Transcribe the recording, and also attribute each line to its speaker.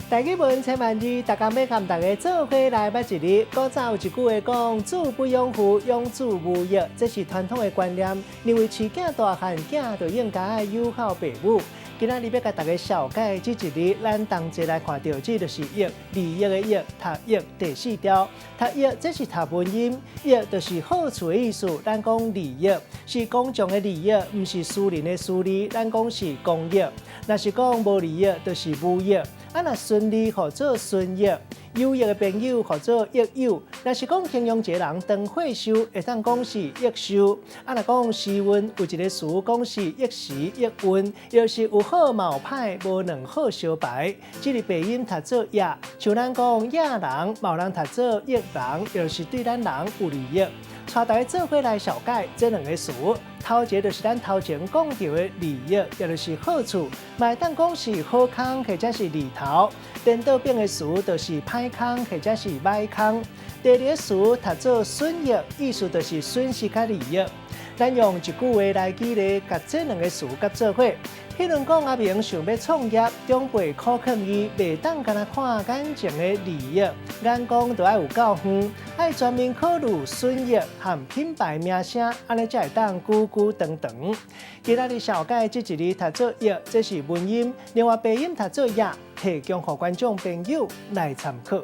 Speaker 1: 台語文千萬字，逐工欲佮大家做伙來捌一字。古早有一句話講：子不養父，養子無益。這是傳統的觀念，認為飼囝大漢，囝就應該愛友好爸母。今仔日欲共大家紹介這一字，咱同齊來看著，這就是益，利益的益，讀益第四調。讀益，這是讀文音，益就是好處的意思。咱講利益是公眾的利益，毋是私人的私利。咱講是公益。若是講無利益，就是無益。啊，若順利號做順益，有益的朋友號做益友。若是講形容一個人長歲壽，會當講是益壽。啊，若講時運，有一个詞講是益時益運，就是有好嘛有歹，無兩好相敗。這个白音讀做益，像咱講益人，嘛有人讀做益人，就是對咱人有利益。帶大家做伙來紹介這兩个詞，頭一个就是咱頭前講著的利益，也就是好處，嘛會當講是好康或者是利頭。顛倒反的詞就是歹康或者是䆀康。第二个詞讀做損益，意思就是損失佮利益。咱用一句話來舉例，共這兩个詞結做伙。譬如講，阿明想欲創業，長輩苦勸伊，袂當干焦看眼前的利益，眼光著愛有夠遠，愛全面考慮損益和品牌名聲，按呢才會當久久長長。今仔日紹介這一字讀做益，這是文音；另外白音讀做也，提供予觀眾朋友來參考。